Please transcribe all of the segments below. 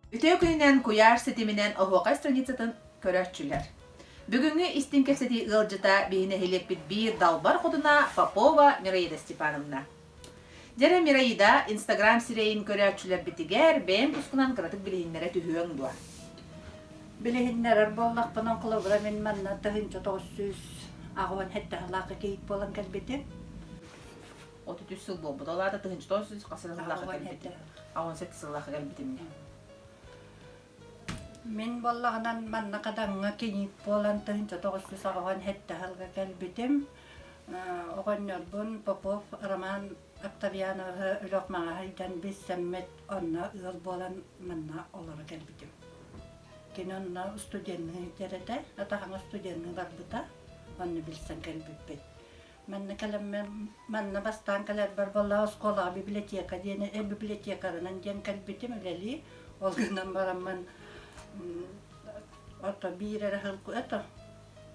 Үтүө күнүнэн куйаар ситиминэн оһуохай страницатын көрөөччүлэр. Бүгүҥҥү истиҥ кэпсэтии ыалдьыта биһи нэһилиэкпит биир далбар хотуна Попова Мираида Степановна. Дьэрэ Мираида Инстаграм сирэйин көрөөччүлэрбитигэр бэйэҥ тускунан кыратык билиһиннэрэ түһүөҥ дуо? Билиһиннэрэр буоллахпына, холобура, мин манна 1987 сыллаахха кийиит буолан кэлбитим. 33 сыл буолбут. Ол аата 1900 хас сыллаахха кэлбитим? 87 сыллаахха кэлбитим. Мин буоллаҕынан манна Хадаҥҥа кийиит буолан 1987 сылга кэлбитим. Оҕонньорбун Попов Роман Октавиановы Өлөх Маҥаһыйдан билсэммит, онно ыал буолан манна олоро кэлбитим. Кини онно студенныы этэ, атаҕаҥа студенныы барбыта, онно билсэн кэлбиппит. Манна кэлэммин, манна бастаан кэлэрбэр буолла оскуолаҕа библиотека диэни библиотекарынан диэн кэлбитим үлэлии. Ол гынан бараммын ото биир эрэ сыл это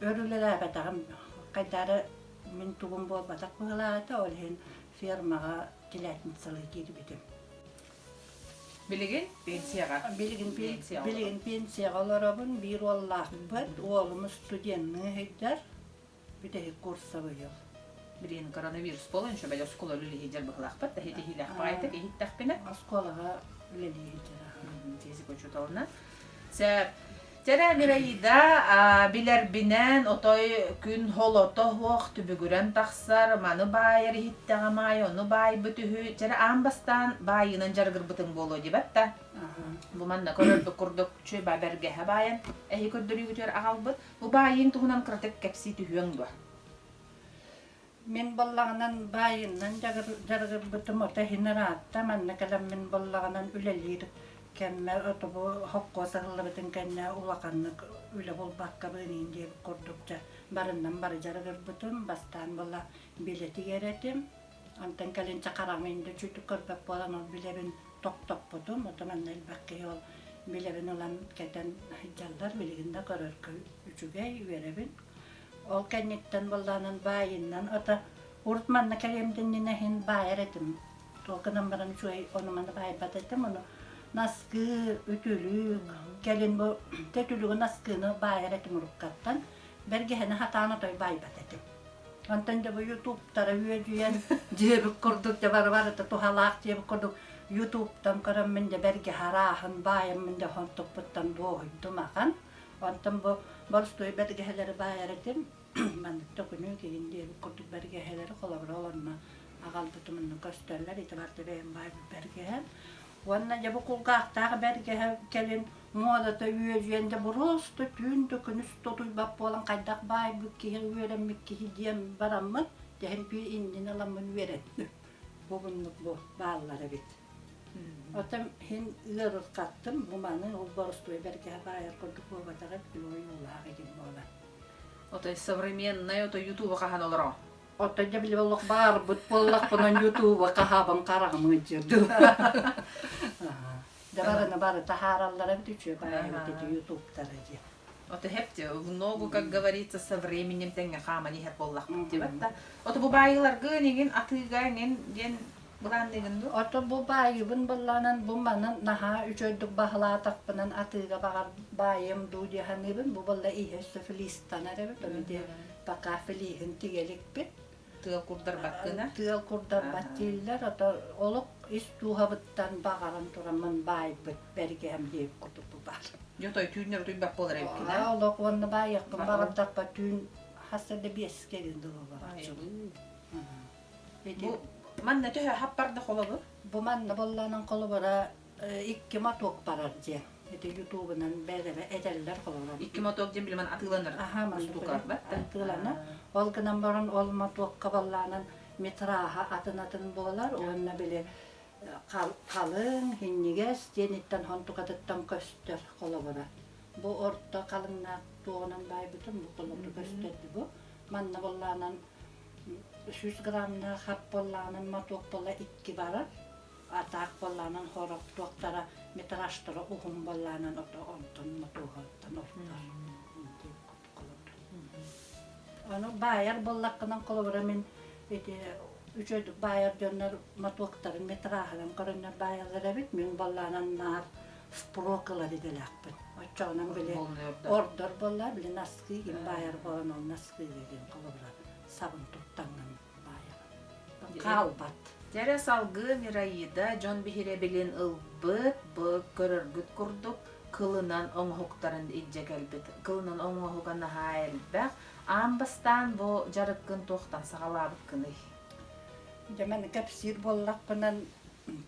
өр үлэлээбэтэҕим. Хайдары мин тугум буолбатах быһыылаата, ол иһин фермаҕа телятницалыы киирбитим. Билигин пенсияҕа. Билигин, билигин пенсияҕа олоробун, биир уоллаахпыт, уолум студенныы сылдьар. Бүтэһик курса быйыл. Билигин коронавирус буолан еще бэл оскуола үлэлиһи быһылаахпыт, иһитиһиилээх баҕайытык иһиттэхпинэ. Оскуолаҕа үлэлии сылдьар. Физика учууталына. Сөп. Чэрэ Мираида билэрбинэн отой күн холото суох түбүгүрэн тахсар, маны баайар иһиттэҕим аайы ону баайбыт үһү. Чэрэ аан бастаан баайыынан дьарыгырбытыҥ буолуо диэбэт да. Бу манна көрөрбүт курдук чү бэргэһэ баайан эһи көрдөрүүгүтүгэр аҕалбыт. Бу баайыыҥ туһунан кыратык кэпсии түһүөҥ дуо? Мин буоллаҕынан баайыннан дьарыгырбытым ото иһин ыраатта. Манна кэлэммин буоллаҕынан үлэлиир кэммэр ото бу хопкуос ыһыллыбытын кэннэ улаханнык үлэ булбакка быыныйын диэбит курдук дьэ барыннан бары дьарыгырбытым. Бастаан буолла билэтигэр этим. Онтон кэлин чэ хараҥа инде үчүгдүк көрбөт буолан ол билэбин тохтоппутум. Ото манна элбэх киһи ол билэбин ылан кэтэн сылдьаллар. Билигин да көрөргө үчүгэй, үөрэбин. Ол кэнниттэн буоллаанан баайыннан ото урут манна кэлиэм иннинэ иһин баайар этим. Ол гынан баран үчүгэй ону-маны баайбат этим. Ону наскыы, үтүлүк, кэлин бу төтүлүгү наскыыны баайар этим уруккаттан. Бэргэһэни хатаан отой баайбат этим. Онтон дьэ бу ютубтара үөдүйэн дьиэбит курдук дьэ бары барыта туһалаах дьиэбит курдук ютубтан көрөммүн дьэ бэргэһэ арааһын баайаммын дьэ онтукпуттан дуоһуйдум ахан. Онтон бу боростуой бэргэһэлэри баайар этим. Маннык төкүнүү кигин диэбит курдук бэргэһэлэри холобура олорно аҕалбытым онно көстөллөр ити барыта бэйэм баайбыт бэргэһэм. Уонна дьэ бу кулгаахтаах бэргэһэ кэлин муодата үөдүйэн дьэ боруоста түүн да күнүс да утуйбат буолан хайдах баайбыт киһи үөрэммит киһи диэн бараммын тэһин биир иннин ыламмын үөрэнним. Бу муннук бу бааллар эбит. Оттон иһин ыарырҕаттым бу маны ол боростуой бэргэһэ баайар курдук буолбатах эбит ойуулаах игин буолан. Отой современный ото ютуба хаһан олоро. Оттон дьэ били олох баарбыт буоллахпынан ютуба хаһаабын хараҕым ыдьырдым. Дьэ барыны бары таһаараллара эбит үчүгэй баайа эбит ити ютубтара диэн. Ото хепте в ногу, как говорится, со временем тэҥҥэ хааман иһэр буоллахпыт диэбэт да. Ото бу баайыыларгын иҥин атыыга иҥин диэн былаанныыгын дуу? Ото бу баайыбын быллаанан бу маны наһаа үчүгэйдик баһылаатахпынан атыыга баҕар баайым дуу дии саныыбын. Бу буолла иһэ өссө флистанар эбит. Ону дии пока флиһин тигэ иликпит. Тыал курдарбаккына? Тыал курдарбат дииллэр. Ото олох ис дууһабыттан баҕаран тураммын баайбыт бэргэһэм диэбит курдук бу баар. Дьэ отой түүннэр утуйбат буолар эбиккин ээ? Олох уонна баайыахпын баҕардахпа түүн хас да биэскэ диэн дылы олорооччубун. Бу манна төһө хаппарда холобур? Бу манна буоллаанан холобура икки мотуок барар диэн. Ити ютубунан бэйэлэрэ этэллэр холобура. Икки мотуок диэн билимэн атыыланар Аха, устука атыыланар. Ол гынан баран ол мотуокка баллаанан метраһа атын-атын буолар уонна били халыҥ, синньигэс диэниттэн хонтукатыттан көстөр холобура. Бу орто халыҥнаах туоҕунан баайбытым бу холобура көстөр бу. Манна буоллаанан 100 граммнаах хап буоллаанан мотуок буолла икки барар. Атаах буоллаанан хорох туохтара метражтара уһун буоллаанан ото онтон мотуоһуттан ортор. Ону баайар буоллаххынан холобура мин ити үчүгэйдик баайар дьоннор мотуоктарын метраһынан көрөннөр баайаллар эбит. Мин буоллаанан наар. Впрок ылар идэлээхпин. Оччоҕунан били ордор буолла, били наскыы ким баайар буолан ол наскыыга диэн холобура сабын туттаҥҥын баайаҕын. Хаалбат. Дьэрэ салгыы Мираида дьон биһирэбилин ылбыт, бу көрөргүт курдук кылынан оҥоһуктарын илдьэ кэлбит. Кылынан оҥоһуга наһаа элбэх. Аан бастаан бу дьарыккын туохтан саҕалаабыккыный? Дьэ маны кэпсиир буоллахпынан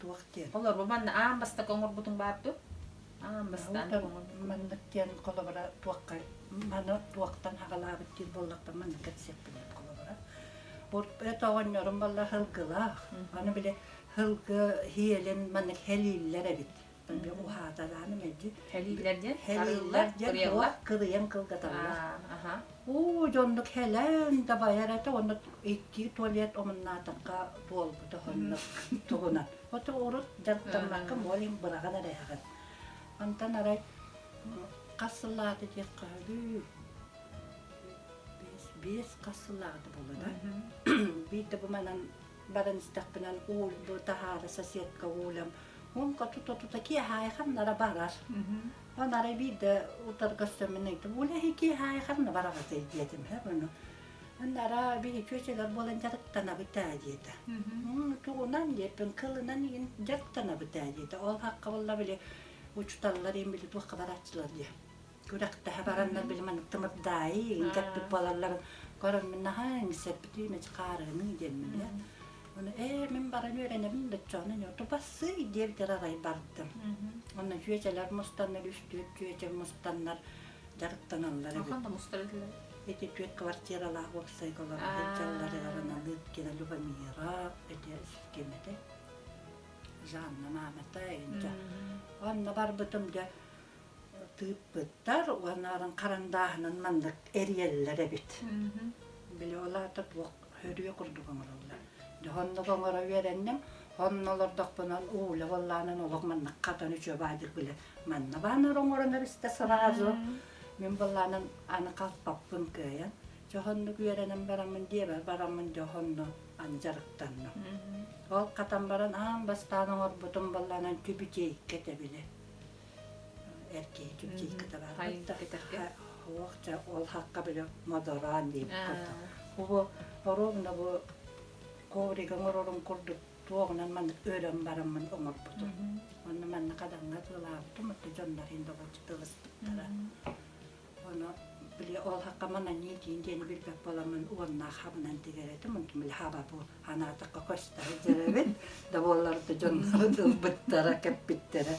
туох диэн. Олор манна аан бастакы оҥорбутуҥ баар дуо? Аан бастаан Маннык диэн холобура туохха маны туохтан аҕалаабыт диир буоллахпын маннык кэпсиэхпин холобура. Урут оҕонньорум балла һылгылаах. Аны били һылгы һиэлин маннык һэлииллэр эбит. Уһаатарааны мэлдьи. Һэлииллэр диэн? Һэлииллэр диэн туох кырыйан кылгаталлар. Уу дьоннук һэлэн да байар этэ онно икки туалет омуннаатахха туолбута оннук тугунан. Ото урут дьарыктаммакка молин быраҕан эрэһэҕин. Онтон арай хас сыллаата диэххэ сөбүй? Биэс, биэс хас сыллааҕыта буолла да. Биирдэ бу манан баран истэхпинэн уул таһаара соседка уулям Муҥха тута-тута киэһэ барар. Онон арай биирдэ утары көрсөммүн ыйдым, Улэһи киэһэ бараҕытый диэтим һэ ону. Аннара биһи чүөчэлэр буолан дьарыктанабыт ээ диэтэ. Тугунан диэппин, кылынан игин дьарыктанабыт ээ диэтэ. Ол хакка буолла били учуталлар им били туохха барааччылар диэ. Күрэхтэһэ бараннар били маннык тымырдаайы игин кэппит буолалларын көрөммүн наһаа иҥсэрбитим, эчи хаарыаныы диэммин ээ. Ону ээ мин баран үөрэнэбин да оччоҕуна тупассыы диэбитэр арай бардым. Онно чүөчэлэр мустаннар, үс-түөрт чүөчэ мустаннар дьарыктаналлар эбит. Ханна мустар этилэр? Ити түөрт квартиралаах уопсайга олоро сылдьалларыгар Аналыткина Любомира, ити ким этэ? Жанна маамата инча. Онно барбытым дьэ тыыппыттар уонна баран харандааһынан маннык эрийэллэр эбит. Били ол аата туох хөрүө курдук оҥороллор. Дьэ оннук оҥоро үөрэнним. Онно олордохпунан ууля буоллаанан олох маннык хатан үчүгэй баайдык билэ манна баанар оҥорон эбистэ сразу. Мин буоллаанан аны халпаппын кыайан. Дьэ оннук үөрэнэн бараммын диэбэр бараммын дьэ онно аны дьарыктанным. Ол хатан баран аан бастаан оҥорбутум буоллаанан түбүтиэйкэ этэ били. Эр киһи түбүтиэйкэтэ баар. Суох дьэ ол хакка били модороон диэбит курдук. Бу боруобуна бу коврига оҥорорум курдук туоҕунан маннык өлөн бараммын оҥорбутум. Онно манна хадаҥҥа тыалаабытым, отто дьоннор иһин доҕоччу ылыспыттара. Ону били ол хакка манан диин диэни билбэт буоламмын уоннаах хабынан тигэр этим. Онтум били хаба бу анаатахха көстө сылдьар эбит. Да буоллар да дьоннор ылбыттара, кэппиттэрэ.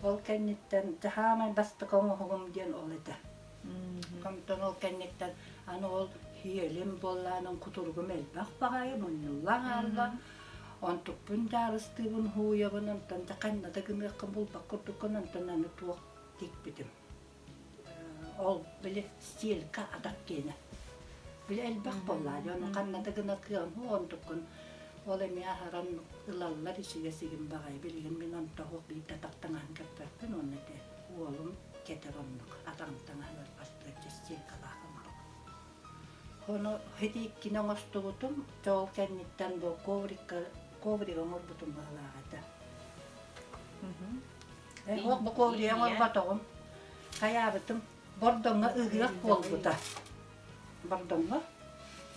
Ол кэнниттэн дьаһаамай бастакы оҥоһугум диэн ол этэ. Онтон ол кэнниттэн аны ол хиэлим буоллаанын кутуругум элбэх баҕайы мунньуллан хаалла. Онтукпун дьаарыстыыбын, һууйабын, онтон да ханна да гыныаххын булбат курдуккун, онтон аны туох тикпитим. Ол били стелька атах киэнэ. Били элбэх буоллаа дьон ханна да гына кыаҕын онтуккун ол эмиэ аһаран ылаллар ичигэс игин баҕайы билигин мин онтоһуох биирдэ атах таҥаһын кэппэппин уонна ити уолум кэтэр оннук атаҕын таҥаһыгар бастыаччы стелькалаах оҥоробут. Ону ити иккини оҥостубутум, дьэ ол кэнниттэн бу коврикка коврик оҥорбутум быһыылаах этэ. Ох, бу ковригы оҥорботоҕум. Хайаабытым Бордоҥҥо ыһыах буолбута. Бордоҥҥо.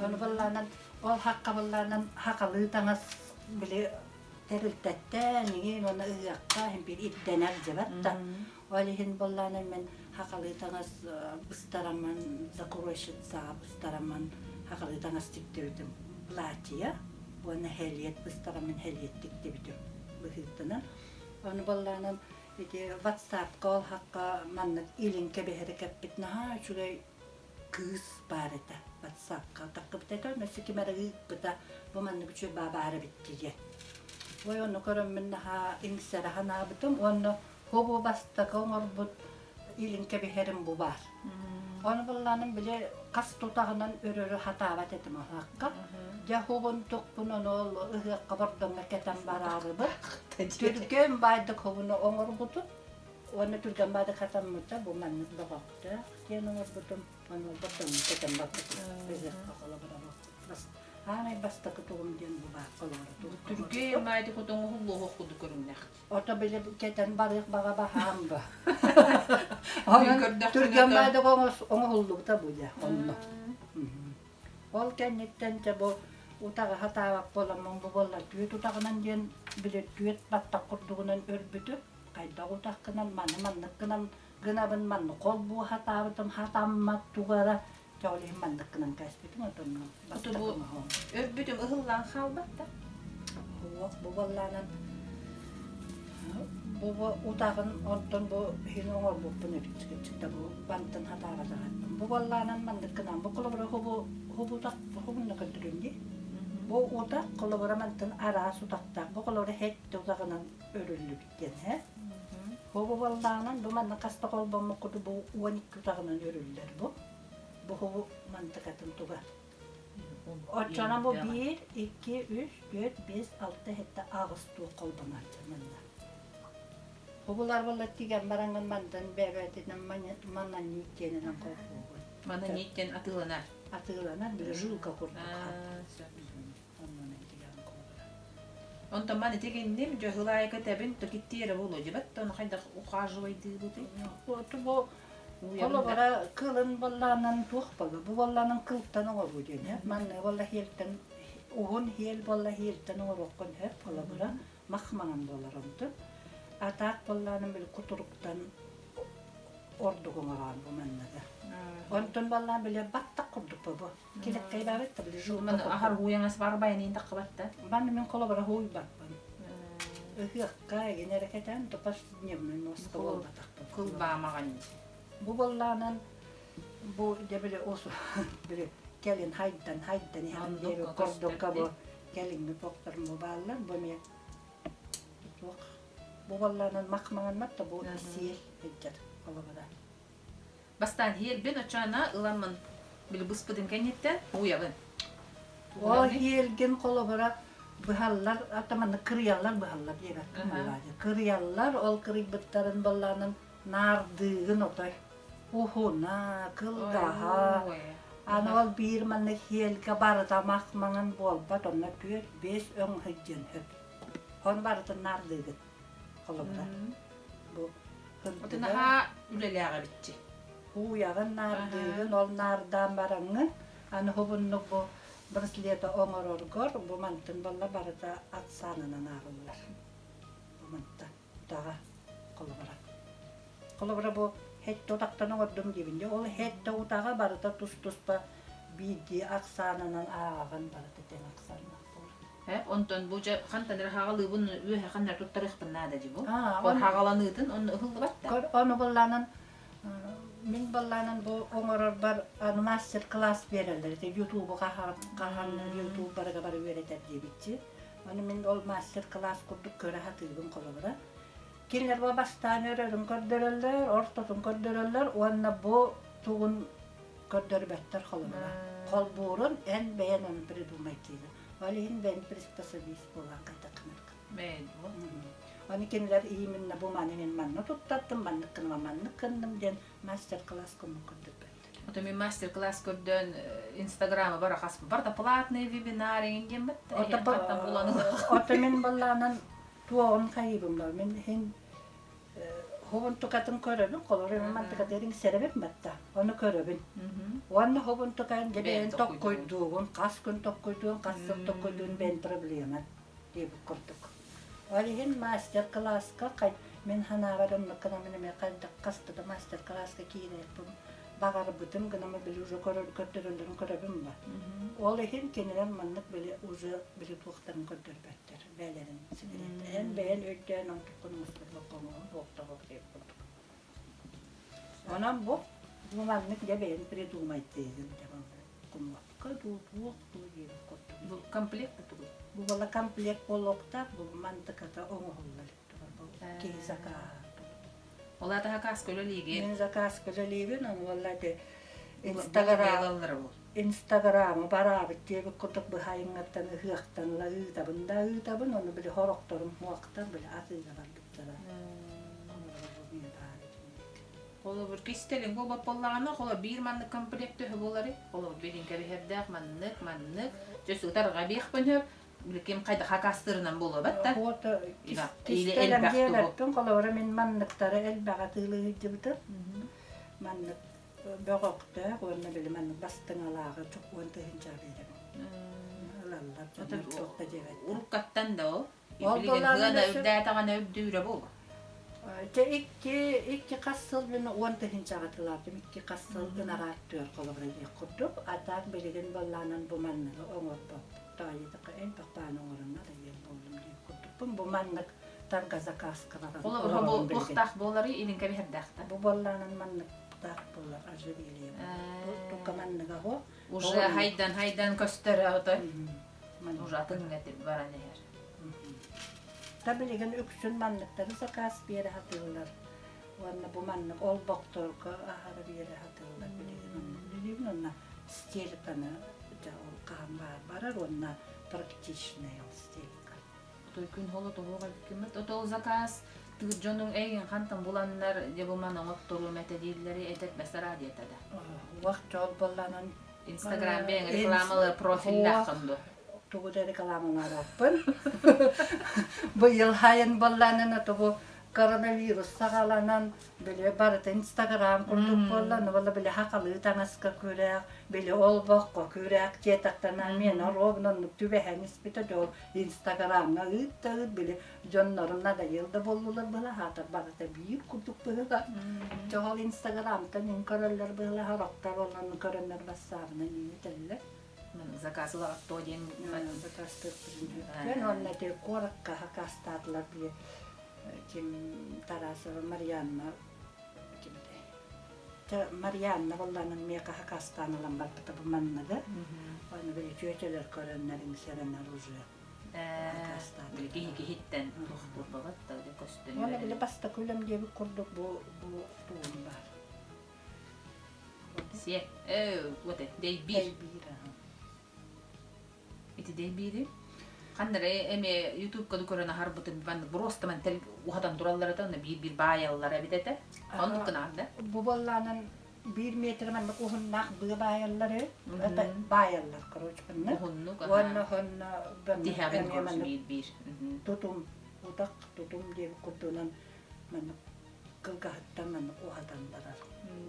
Ону быллаанан, ол хахха быллаанан хахалыы таҥас били тэрилтэттэн иҥин уонна ыһыахха иһин биир ирдэнэр дьыбат да. Ол иһин быллаанан мин хахалыы таҥас быстараммын, закройщицаҕа быстараммын хахалыы таҥас тиктибитим. Платье уонна хэлиэт быстараммын хэлиэт тиктибитим быһыытынан. Ону быллаанан Ити ватсапка ол хакка маннык илин кэбиһэри кэппит наһаа үчүгэй кыыс баар этэ. Ватсапка таххыбыт этэ, онно ким эрэ ыыппыта бу маннык үчүгэй баа баар эбит диэн. Ой, ону көрөммүн наһаа иҥсэрэ санаабытым уонна хобу бастакы оҥорбут илин кэбиһэрим бу баар. Ону булланым били хас тутаҕынан өрөрү хатаабат этим ыһыахха. Дьэ хубун тукпун ону ол ыһыахха бордоҥҥо кэтэн бараарыбыт. Түргэн баайдык хубуну оҥорбутум. Уонна түргэн баайдык хатаммыта бу маннык бөҕөхтөөх диэн оҥорбутум. Ону бордоҥҥо кэтэн барбытым. Ыһыахха холобура Аамай бастакы тугум диэн бу баар холобура Түргэй маайды хотоҥоһуллуоһуох курдук көрүҥнээх. Ото били кэтэн барыах баҕа баһаам ба. Мин Онон көрдөхпүнэ түргэн то маайдык оҥоһуллубута бу дьэ онно. Ол кэнниттэн дьэ бу утаҕы хатаабат буоламмын бу буолла түөт утаҕынан диэн били түөт баттах курдугунан өрбүтүм. Хайдах утаххынан маны маннык гынан гынабын маннык холбуу хатаабытым хатаммат тугара дьэ ол иһин маннык гынан кээспитим отонно Ото бу бастакы оҥоһуом. өрбүтүм ыһыллан хаалбат да. Уох бу буоллаанан бу бу утаҕын онтон бу иһин оҥорбуппун эбит да бу бантын хатаабатаҕыппын. Бу буоллаанан маннык гынан бу холобура хубу хубу утах хубунна көрдөрүм дии. Бу утах холобура мантан араас утахтаах. Бу холобура һэттэ утаҕынан өрүллүбүт диэн һэ. Бу буоллаанан бу манна хаста холбоммуккуту бу 12 утаҕынан өрүллэр бу. Бу хубу мантыкатын туга. Оччоно бу биир, икки, үс, түөрт, биэс, алта, сэттэ, аҕыс туох холбонооччу манна. Хубулар буолла тигэн бараҥҥын мантан бэбэтинэн мананьык диэнинэн холбуугун. Мананьык диэн атыыланар. Атыыланар, били жилка курдук хат. Оннунан тигэн холбуур. Онтон ман ити гинним, дьоһулаайка тэбин, то киттиэрэ буолуо дьибэт, то хайдах ухаживайдыыбытый? Оту бу Холобура, кылын буоллаҕынан туох буолла? Бу буоллаҕынан кылтан оҥоруу диэн сөп. Манныгы буолла иһиэлтэн уһун иһиэл буолла иһиэлтэн оҥоруоххун сөп. Холобура, мах маҥан буолар онтун. Атаах буоллаҕынан били кутуруктан ордук оҥороон бу манныгы. Онтон буоллаҕына били баттах курдук бу. Килэккэйбээбит да били жилка Маны курдук. аһар ууяҥас барбайан таххыбат да. Манна мин холобура һууйбаппын. Ыһыахха эҥин эрэ кэтээн то повседневный носка буолбатахпын. Кылбаамаҕын Бу буоллаҕынан бу дьэ били ос били кэлин хайдан хайдан иһэн диэри курдукка бу кэлиҥҥи туохтарым бу бааллар бу эмиэ туох бу буоллаҕынан мах маҥанмат да бу сиэл сылдьар холобура. Бастаан иһиэлбин оччоҕуна ыламмын били быспытын кэнниттэн ууйабын. Ол иһиэлгин холобура быһаллар атаманна кырыйаллар быһаллар диэбэккин буоллаа дии. Кырыйаллар ол кырыйбыттарын буоллаҕынан наардыыгын отой уһуна, кылгаһа. Аны ол биир маннык иһиэлгэ барыта мах маҥан буолбат, онно түөрт, биэс өҥ сылдьыан сөп. Ону барытын наардыыгын холобура. Бу Ото наһаа үлэлээх эбитчи. Ууйаҕын наардыыгын, ол наардаан бараҥҥын, аны хубуннук бу браслеты оҥороргор бу мантын буолла барыта ат саанынан ааҕыллар. Бу мантан утаҕа холобура. Холобура бу һэттэ утахтан оҥордум диибин дии. Ол һэттэ утаҕа барыта тус-туспа биирдии ахсаанынан ааҕаҕын барыта тэҥ ахсааннаах буолар. Онтон бу дьэ хантан эрэ хаҕалыыбын үөһэ ханна туттарыахпын наада дии бу. Ол хаҕаланыытын онно ыһыллыбат да. Ону быллаанан мин быллаанан бу оҥорорбор аны мастер-класс биэрэллэр. Ити ютубу хаһан ютуб барыга бары үөрэтэр диэбитчи. Аны мин ол мастер-класс курдук көрө сатыыбын холобура. Кинилэр бу бастаан өрөрүн көрдөрөллөр, ортотун көрдөрөллөр уонна бу тугун көрдөрбөттөр холобура. Холбуурун эн бэйэн ону придумайтыыгын. Ол иһин бэйэн приспособист буолан хайдаххынаргын. Бэйэн дуо? Аны кинилэр именно бу маны мин манна туттардым, маннык гыныма маннык гынным диэн мастер-класс курдук көрдөрбөттөр. Ото мин мастер-класс көрдөөн инстаграмы бара хас барда платный вебинар эҥин диэн батта. Ото мин баллаанан туоҕун хайыыбын ба мин иһин хобун тукатын көрөбүн, холобур мин мантыкатыырын сэрэбин батта, ону көрөбүн. Уонна хобун тукан дьэ бэйэн токкуйдуугун, хас күн токкуйдуун, хас сыл токкуйдуун бэйэн проблема диэбит курдук. Ол иһин мастер-класска мин санаабар оннук гынамын эмиэ хайдах хаста да мастер-класска киириэхпин баҕарбытым гынама били уже көрдөрөллөрүн көрөбүн ба. Ол иһин кинилэр маннык били уже били туохтарын көрдөрбөттөр. Бээлэрин сигирет. Эн бэйэн өйдөөн онтуккун оҥостубаккаҥ туохтаах диэбит курдук. Онон бу бу маннык дьэ бэйэн придумайтыыгын дьэ кумуокка дуу туох дуу диэбит курдук. Бу комплект тугуй? Бу буола комплект буолуохтаах, бу мантыката оҥоһуллар бу киһи закааһа. Ол аата заказ көлөлиигин. Мин заказ көлөлиибин, ону буолла ити Инстаграм Инстаграмы бараабыт диэбит курдук быһайыҥҥаттан ыһыахтан ыла ыытабын да ыытабын, ону били сорохторум муохтар били атыыга барбыттара. Холобур, кистэлэҥ буолбат буоллаҕына, холобур, биир маннык комплект төһө буоларый? Холобур, билин кэбиһэрдээх маннык, маннык, дьэ сытарга биэхпин сөп, биликим хайдах акаастыырынан буолуобат да? Вот кистэлэҥ диэбэппин, холобура мин манныктары элбэҕи атыылыы сылдьыбытым. Маннык бөҕөхтөөх уонна били маннык бастыҥалааҕы чокуон тыһыынча биэрэбин. Ылаллар дьоннор туох да диэбэттэр. Уруккаттан да ол? Билигин сыана үрдээтэҕинэ үрдүүрэ буолуо. Дьэ икки икки хас сыл мин уон тыһыынчаҕа тылаабытым икки хас сыл ынараат түөр холобура диэх курдук. А так билигин баллаанан бу манныгы оҥорбот. Таайытыка элбэх бааны оҥороннор диэн буоллум диэх курдукпун. Бу маннык тарга заказка баран Холобура бу туохтаах буоларый илин кэбиһэрдээх да? Бу буоллаанан манныктаах буолар ожерелье. Бу тука манныга хо. Уже хайдан хайдан көстөр отой. Уже атын баран иһэр. Та билигин үксүн манныктары заказ биэрэ сатыыллар. Уонна бу маннык олбохторго аһара биэрэ сатыыллар билигин оннук билигин уонна стельканы дьэ ол хаһан баар барар уонна практичный ол стелька. Отой күн холо тоһуох эбиккиммит. Отол заказ тыыр дьонуҥ эйигин хантан буланнар дьэ бу маны оҥотторуом этэ дииллэри этэр бэсара диэтэ да. Уох дьол буолланан Инстаграм бэйэҥ рекламалы профиллааххын дуо? Тугу да рекламалаабаппын. Быйыл хайын буоллаанына тугу коронавирус саҕаланан били барыта инстаграм курдук буолла, ну буолла били хахалыы таҥаска күрэх, били олбоххо күрэх диэтэхтэнэ миэнэ ровно оннук түбэһэн испитэ дьол инстаграмҥа ыыт да ыыт били дьоннорум надоел да буоллулар быһыла барыта биир курдук быһыла. Дьоҕол инстаграмтан ин көрөллөр быһыла сорохтор онон көрөннөр бассаабынан иҥэтэллэр. Заказ ылаҕыт диэн заказтыахпытын уонна ити куоракка хакаастаатылар били ким Тарасова Марианна кимтэй Марианна буоллаанын миэхэ хакаастаан ылан барбыта бу манныгы оны били чүөчэлэр көрөннөр иҥсэрэнэр уже Били киһи киһиттэн туохтуур бабат да көстөн Уонна били бастакы үлэм диэбит курдук бу бу тугум баар. Сиэ, э, вот дейбиир. Дейбиир, аха. Ити дейбиири ханнара эми ютубка көрөн аһарбытын маннык просто ман тэл уһатан тураллар этэ, онно биир-биир баайаллар эбит этэ. Оннук гынаан да. Бу боллаанан биир метр маннык уһуннаах быа баайаллары это баайаллар короче маннык Уһуннук уонна хонно тиһэҕин короче биир биир тутум утах тутум диэбит курдунан маннык кылгаһыттан маннык уһатан барар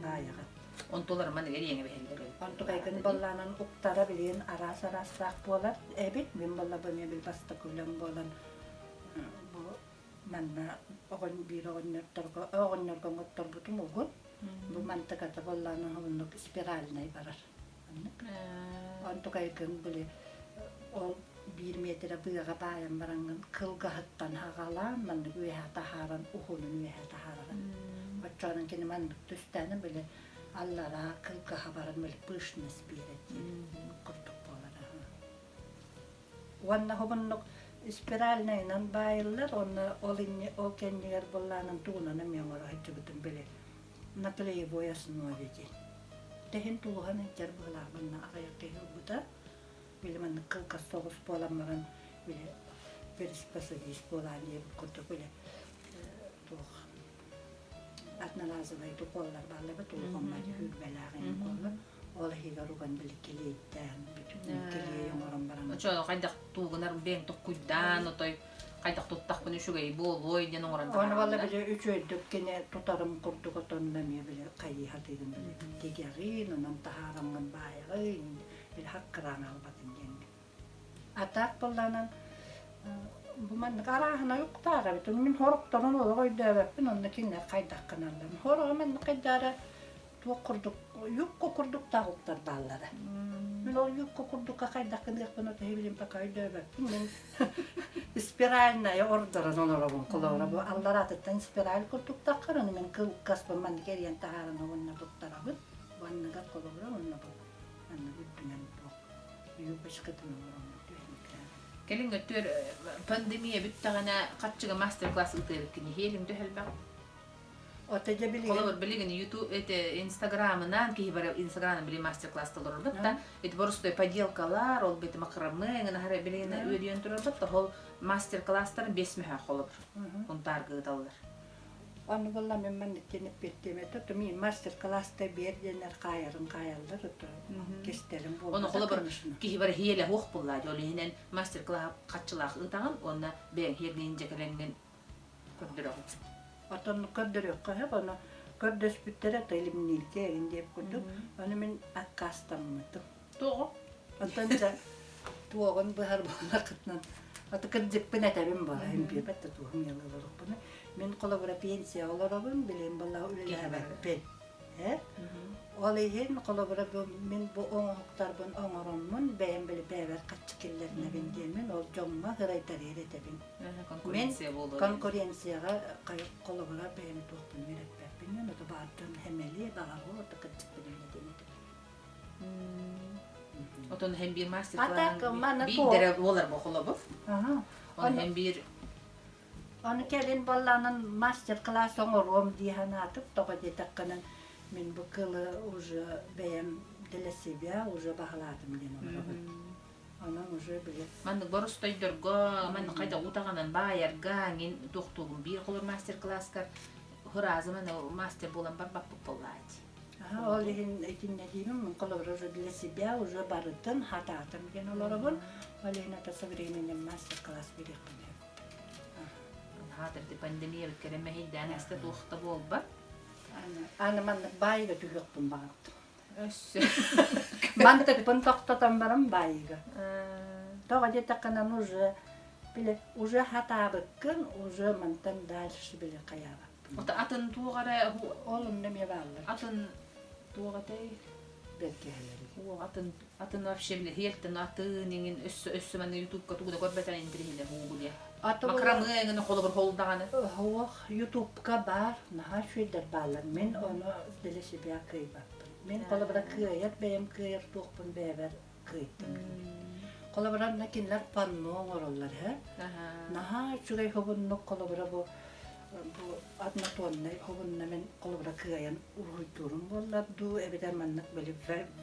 баайаҕын онтулар маннык эриэҥэ бэһэллэр онтукайгын баллаанан уктара билигин араас араастаах буолар эбит мин балла бу эмиэ бил бастакы үлэм буолан бу Манна оҕон биир оҕонньорторго оҕонньорго оҥотторбутум угун. Бу мантыката буоллаҕына уһуннук спиральнай барар. Оннук. Онтукайгын били ол биир миэтэрэ быаҕа баайан бараҥҥын кылгаһыттан аҕалаан маннык үөһэ таһааран уһунун үөһэ таһаарарын. Оччоҕунан кини маннык түстээнэ били аллараа кылгаһа баран били пышность биэрэр диэн курдук буолара. Уонна хобуннук спиральнайынан баайыллар уонна ол инни ол кэннигэр буоллаанын тугунан эмиэ оҥоро сылдьыбытым били на клеевой основе диэн. Тэһин тулуһан сылдьар быһыылаах манна аҕыйах киһи ылбыта. Били маннык кылгас соҕус буолан баран били приспособист буолаан диэбит курдук били туох одноразовай уколлар бааллар бит улахаммай үүрбэлээх уколлар ол иһигэр уган били килиэйдээн бүтүн килиэй оҥорон баран Очо хайдах туугунар бэйэҥ токкуйдаан отой хайдах туттахпын үчүгэй буолуой диэн оҥорон Оны валла били үчүгэйдик кини тутарым курдук отонно эмиэ били хайыһатыгын били тигэҕин онон таһаараҥҥын баайаҕын били хаккыраан албатын диэн А так буоллаҕынан бу маннык арааһынай уктаах эбит. Мин хорохторун олох өйдөөбөппүн, онно кинилэр хайдах гыналларын. Хороҕо маннык хайдаара туох курдук юбка курдуктаах уктар бааллара. Мин ол юбка курдукка хайдах гыныахпын отоһу билин пока өйдөөбөппүн. Мин спиральная ордорон олоробун холобура бу аллараатыттан спираль курдуктаххар, ону мин кылгаспын маннык эрийэн таһааран уонна туттарабын. Бу анныгар холобура уонна бу маннык үрдүнэн туох Юбочкатын оҥороммут түһэн Кэлин өттүгэр пандемия бүттэҕинэ хаччыга мастер-класс ыытыабыккын иһиэлим төһөлбөх? Ото дьэ билигин Холобур, билигин YouTube это Инстаграмынан киһи бары Инстаграмынан били мастер-класс толорорбут да, ити боростой поделкалар, ол бит макраме, эҥин аһара билигин үөрүйэн турарбыт, ол мастер-класстар бес мөһө холобур. Унтаарга ыыталлар. Ону буолла мин маннык диэн эппиэттиэм этэ. То мин мастер-класста биэр диэннэр хаайарын хаайаллар, ото кистэлэҥ Ону буолбатах, холобур конечно. киһи бар хиэлэ хуох буллаа ол иһинэн мастер-класс хаччылаах ыытаҕын уонна бэйэҥ хиэргин дьэкэлэҥҥин көрдөрөҕүн. Отон көрдөрүөххэ сөп, ону көрдөспүттэрэ то илимнииргэ эҥин диэбит курдук. Ону мин аккаастаммытым. Тоҕо? Онтон дьэ туоҕун быһар буоллаххытынан аты кырдьыкпын этэбин буола импиэбэт да туоһум ыалларыппын. Мин холобура пенсия олоробун, билигин буолла үлэлээбэппин. Э? Ол иһин холобура бу мин бу оҥоһуктарбын оҥороммун бэйэм били бэйэбэр хаччы киллэринэбин диэммин ол дьоҥҥо ырайтарыыр этэбин. Мин Конкуренция буолуо диэн. конкуренцияҕа холобура бэйэм туохпун үөрэппэппин диэн ото баар дьон хэмэлиэ баҕарыа ото кырдьыкпын үлэтин этэбин. Отон һэм биир мастер А так маны биирдэрэ буолар бу холобур. Аха. Оны һэм биир Ону кэлин буоллаанан мастер-класс оҥоруом дии санаатым. Тоҕо диэтэххинэ мин бу кылы уже бэйэм для себя уже баһылаатым диэн олоробун. Онон уже били Маннык боростойдорго, маннык хайда утаҕынан баайарга, ҥин туохтуугун биир холор мастер-класскар хыраазы маны мастер буолан барбаппыт буоллаати. Ол иһин итиннэ диибин, мин холобура уже для себя уже барытын хатаатым диэн олоробун. Ол иһин это со временем мастер-класс бириэхпин сөп. Хаатыр пандемия бүткэрэ мэһэйдээн эстэ туохта буолбат. Аны маннык баайыга түһүөхпүн баҕардым. Өссө. Мантыкпын тохтотон баран баайыга. Тоҕо диэтэххинэ уже били уже хатаабыккын уже мантан дальше били хайаабат. Ото атын туох эрэ Ол онно эмиэ бааллар. Атын туох этэй? Бэргэһэлэри. Уох атын атын вообще бile хиэлтэн атын иҥин өссө өссө манна ютубка тугу да көрбөтөн интириһилэ һуугуле. Макраме эҥин холобур холдаҕаны. Ох, ютубка баар, наһаа үчүгэйдэр бааллар. Мин ону для себя кыайбаппын. Мин холобура кыайар бэйэм кыайар туохпун бэйэбэр кыайдым. Холобура кинилэр панно оҥороллор, һэ? Наһаа үчүгэй хобуннук холобура бу бу однотоннай хобунна мин холобура кыайан уруһуйдуурум буоллар дуу, эбэтэр маннык били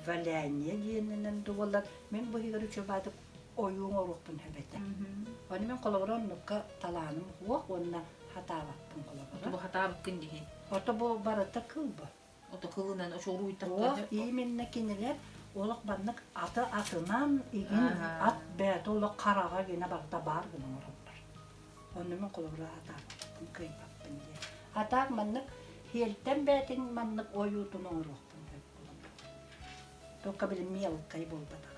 валяние диэнинэн дуу буоллар, мин бу иһигэр үчүгэйдик ойуу оҥоруохпун сөп этэ. Ону мин холобура оннукка талааным суох уонна хатаабаппын холобура. Бу хатаабыккын диһин. Ото бу барыта кылба. Ото кылынан Ох, именно кинилэр олох маннык аты атынан игин ат бэйэтэ олох хараҕа гинэ барыта баар гына оҥороллор. Онно мин холобура атаабаппын, кыайбаппын диэн. Атаак маннык хиэлтэн бэйэтин маннык ойуутун оҥоруохпун сөп буолар. Только били мелкай буолбатах.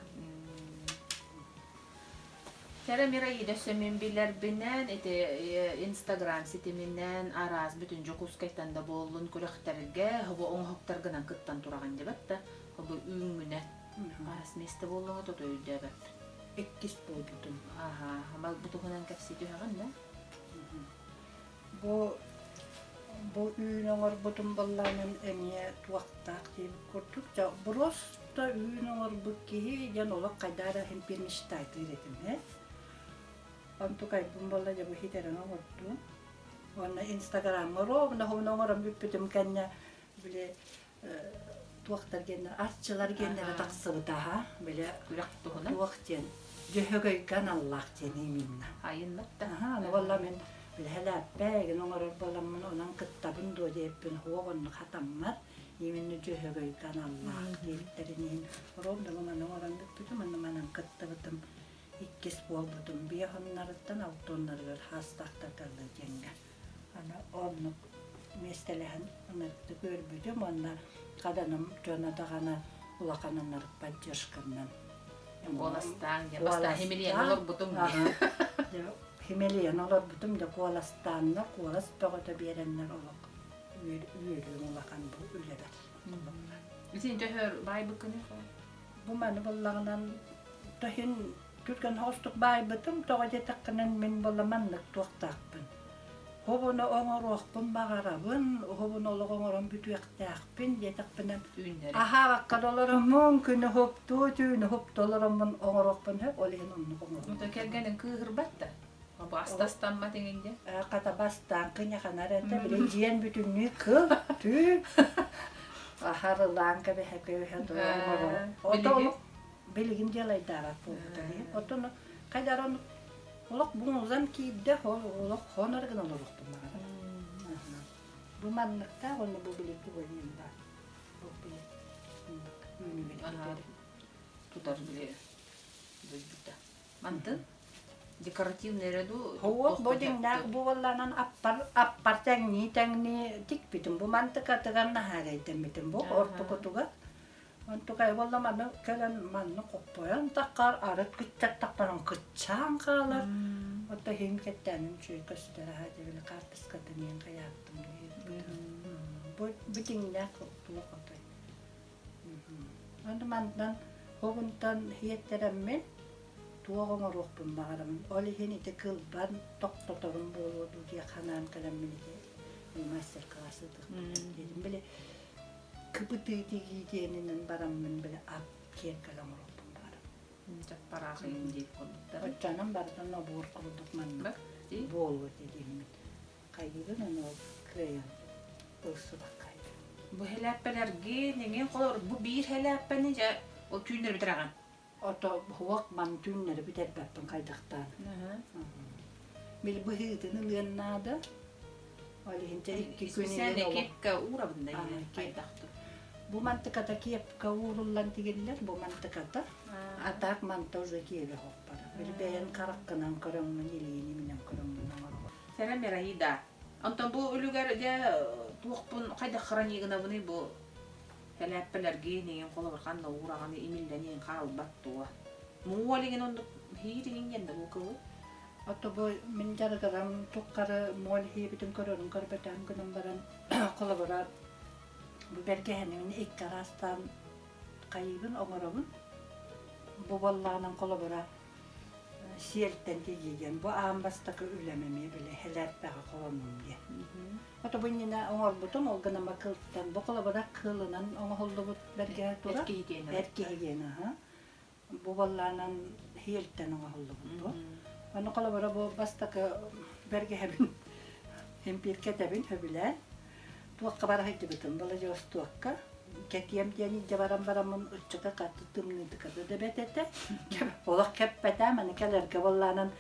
Кэрэ Мираида өссө мин билэрбинэн ити Инстаграм ситиминэн араас бүтүн Дьокуускайтан да буоллун күрэхтэргэ бу оҥоһуктаргынан кыттан тураҕын дебэт да бу үүҥҥүнэ хас миэстэ буоллуҥа тото өйдөөбөппүн. Иккис буолбутум. Аха, бу туһунан кэпсии түһэҕин да? Бу бу үүн оҥорбутум буоллаҕынан эмиэ туохтаах диэбит курдук дьэ просто үүн оҥорбут киһи диэн олох хайдах эрэ иһин мечтайтыыр этим ээ. Онтукайбын буолла дьэ бу хитэрэн оҥордум. Уонна инстаграмҥа ровно ровно оҥорон бүппүтүм кэннэ били туохтар гиэннэр арчылар гиэннэрэ тахсыбытаха били Күрэх туһунан туох диэн дьөһөгөйгө аналлаах диэн именно. Айыннат да. Аха, аны буолла мин билэһэлээппэ эгин оҥорор буоламмын онон кыттабын дуо диэппин суох оннук хатаммат именно дьөһөгөйгө аналлаах диэбиттэрин иһин ровно маны оҥорон бүппүтүм онно манан кыттыбытым иккис буолбутум биэ хоннарыттан алтоннарыгар хаастаахтарга диэҥҥэ Аны оннук миэстэлэһэн ынырыктык үөрбүтүм уонна хаданым дьоно даҕаны улахан ынырык поддержканнан Куоластаан диэн бастаан химилийэн олорбутум диэн. Химилийэн олорбутум да куоластааннар куолас бөҕөтө биэрэннэр олох үөрүүм улахан бу үлэбэр. Итин төһөр баайбыккыный Бу маны буллаҕынан тоһин Түргэн соҕустук баайбытым, тоҕо диэтэххинэ мин буолла маннык туохтаахпын. Хобуну оҥоруохпун баҕарабын, уһубун олох оҥорон бүтүөхтээхпин диэтэхпинэ, Түүннэри. аһаабакка да олороммун, күнү уһуктуу, түүнү уһуктуу олороммун оҥоруохпун сөп, ол иһин оннук оҥоробун. Ото кэргэниҥ кыыһырбат да? Бу астастаммат иҥин диэн. Хата бастаан кыньаханар этэ, били дьиэн бүтүннүү кыл, түү аһарылаан кэбиһэ-кэбиһэ оҥорор. Ото Билигин билигин дьыалайдаабат буолбута дии. Оттон хайдары оннук олох буҥузан киирдэ, олох хонор гына олоруохпун баҕарабын. Бу манныктаах уонна бу били тугунньун баар. Бу били үүнүгэр Тутар били дойдута. Мантын декоративный эрэ дуу? Хуох бу дьиҥнээх буолланан аппар аппар тэҥнии-тэҥнии тикпитим. Бу мантыкатыгар наһаарайдаммытым. Бу ортокутугар Онтукай буолла маны кэлэн манны хоппойон таххар арыт кыччаттахтарын кыччаан хаалар. Отто иһин кэттээним үчүгэй көстөр аһа дебили хаартыскатын иһин хайааттым Бу бүтүҥнээх туох отой. Ону мантан хогунтан хиэттэрэммин туох оҥоруохпун баҕарабын. Ол иһин ити кылбан тохтоторум буолуо дуу диye ханаан кэлэммин ити мастер-класс ыытыахпын диэтим. Били кыбытыы тигии диэнинэн бараммын били ат киэргэл оҥоруохпун баҕарабын. Чаппараахыйын диир курдуктар. Оччонон барытын нобуор курдук маннык буолуо диэммин. Хайыыбын аны ол кыайан ылсыбакка. Бу хэлээппэлэргин эҥин холор бу биир хэлээппэни дьэ ол түүннэри бүтэрэҕин. Ото хуох ман түүннэри бүтэрбэппин хайдахтаан. Били быһыытын ылыан наада. Ол иһин дьэ икки күн Специально киэпкэ уурабын да хайдахтыр. Бу мантыката киэпкэ ууруллан тигиллэр, бу мантыката. А так манта уже киэбэ хоппара. Били бэйэн хараххынан көрөҥҥүн, илиини минэн көрөҥҥүн оҥорбут. Сэрэ Мираида. Онтон бу үлүгэр дьэ туохпун хайдах хранить гынабыный бу Сэлээппэлэргин эҥин холобур ханна уураҕын имиллэниэн хаалбат дуо? Муол иҥин оннук иһиир иҥин диэн да бу кылы. Ото бу мин дьарыгырам туххары муол иһиэбитин көрөрүн көрбөтөм гынан баран холобура бу бэргэһэнин икки араастаан хайыыбын оҥоробун. Бу буоллаҕынан холобура сиэлтэн тигиигэн бу аан бастакы үлэм эмиэ били хэлээппэҕэ холоннум диэн. Ото бу иннинэ оҥорбутум, ол гынан кылтан бу холобура кылынан оҥоһуллубут бэргэһэ тура. Эр киһи диэн. Эр киһи диэн аһа. Бу баллаанан хиэлтэн оҥоһуллубут бу. Ону холобура бу бастакы бэргэһэбин эмпииркэтэбин сөбүлээн туохха бара сылдьыбытым Владивостокка кэтиэм диэн илдьэ баран бараммын ыччата хатты тымныытыката да бэт этэ олох кэппэтэ маны кэлэргэ буоллаанан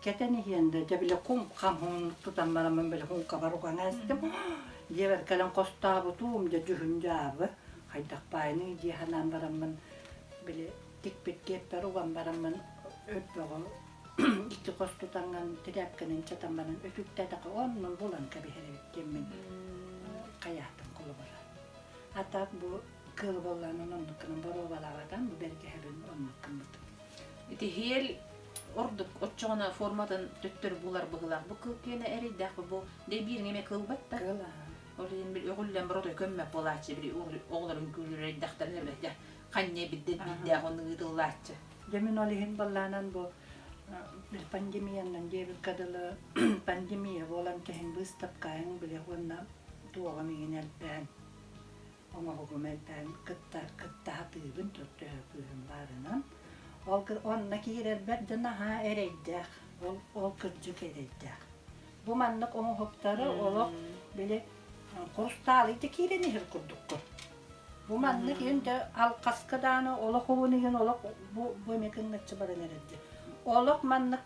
кэтэн иһиэн да дьэ били кум хам тутан бараммын били хуҥкабар угаҥа эстим дьиэбэр кэлэн хостообутуум дьэ дьүһүн дьаабы хайдах баайыный дии санаан бараммын били тикпит киэппэр уган бараммын өрбөҕү икки хос тутаҥҥан тирээпкэнэн чатан баран өтүктээтэххэ оннун булан кэбиһэр эбит диэммин хайаатым холобура а так бу кыыл буоллаанан оннук гынан боруобалаабатам бу бэргэһэбин оннук гыммытым Ити иһиэл ордук оччоҕуна форматын төттөрү булар быһыылаах. Бу кыл киэнэ эрэйдээх бу дэйбиириҥ эмиэ кылбат да. Кыл Ол иһин били өҕүллэн боротой көммөт буолааччы били оҕолорун күүрүрэйдэхтэринэ били дьэ ханньа биддэн биирдээх оннук ыытыллааччы. Дьэ мин ол иһин баллаанан бу пандемиянан диэбиккэ дылы пандемия буолан кэһин быыстапкайын били уонна туоҕум иҥин элбээн оҥоһугум элбээн кытта кытта сатыыбын төһө күүһүм баарынан ол онно киирэрбэр да наһаа эрэйдээх ол ол кырдьык эрэйдээх бу маннык оҥоһуктары олох били хрусталый да киирэн иһэр курдуккун бу маннык иһин дьэ алхаска дааны олох уһун иһин олох бу бу эмиэ кыҥначчы баран эрэрди олох маннык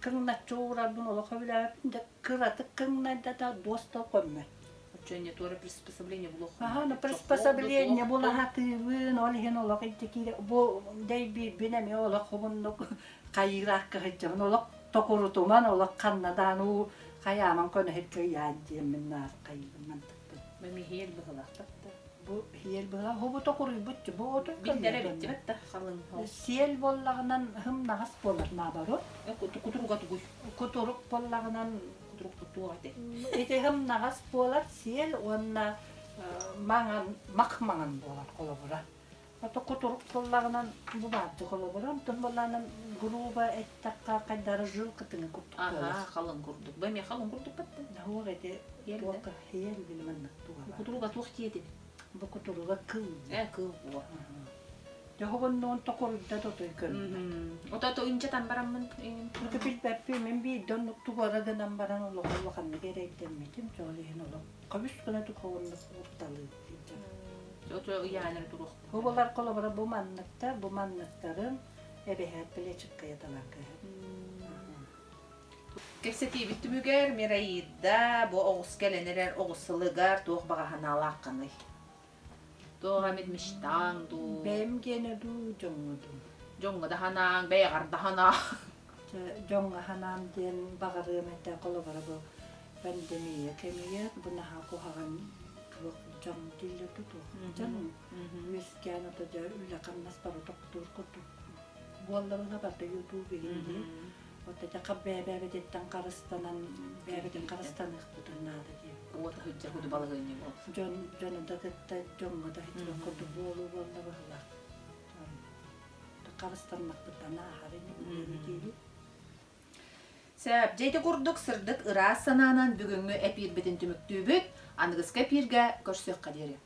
кыҥначчы уурарбын олох сөбүлээбэппин дьэ кыратык кыҥнайда да дуоста көммөт Оччоне туора приспособление булуох Аха, ну приспособление булаһатыыбын, ол иһин олох илдьэ киирэ бу дэйбиирбин эмиэ олох хобуннук хайыыраах кыһыдьабын олох токурутуман олох ханнадаан уу хайааман көнөһүргэ ыйаан диэммин наар хайыыбын мантыкпын. Миһиэл быһылаахтар да. Бу хиэл быһа хобу токуруйбут бу оту Биллэрэ биттибэт да халыҥ. Сиэл буоллаҕынан хымнаҕас буолар наоборот. Кутуруга тугуй? Кутурук буоллаҕынан Кутурук туох этэй? Ити хымнаҕас буолар сиэл уонна маҥан мах маҥан буолар холобура. Ото кутурук буоллаҕынан бу баардыы холобура, онтон буоллаҕынан грубо эттэххэ хайдары жил кытыҥы курдук буолар. Аһаа, халыҥ курдук. Бу эмиэ халыҥ курдук батта. Суох ити туохха хиэл били маннык туга баар. Кутуруга туох диэтин? Бу кутуруга кыл. Ээ, кыл буо. Дьоһугуннуун токуруйда тотой көрбөт. Ото то инчэтэн бараммын Ити билбэппин, мин биирдэ оннук тугара гынан баран олох улаханнык эрэйдэммитим, ол иһин олох көбүс гына духовуннук уурталыы сылдьабын. Ото ыйаанары туруох. Бу булар холобура бу манныктар, бу манныктарын эбэһээт плечиккая талан кэһэр. Кэпсэтиибит түмүгэр Мираида бу оҕус кэлэн эрэр оҕус сылыгар туох баҕа санаалааххыный? Туох эмит мечтаҥ дуу? Бэйэм гиэнэ дуу, дьоҥҥо дуу? Дьоҥҥо да санааҥ, бэйэҕэр да санаа. Дьоҥҥо санаам диэн баҕарыам этэ холобура бу пандемия кэмигэр бу наһаа куһаҕан туох дьаҥ дииллэр дуу туох дьаҥ үөскээн ото дьэ үлэ-хамнас бары тохтуур курдук буолларына барыта ютуб игин дии вот это бэйэ-бэйэбититтэн харыстанан бэйэбитин харыстаныахпытын наада диэн Уот сылдьар курдук балаһыанньа буол. Дьон дьону да кытта дьоҥҥо да сылдьар курдук буолуу буолла быһыылаах. Харыстаннахпытына ааһар ини диибит. Сөп, дьэ ити курдук сырдык ыраас санаанан бүгүҥҥү эпиирбитин түмүктүүбүт. Аныгыскы эпииргэ көрсүөххэ диэри.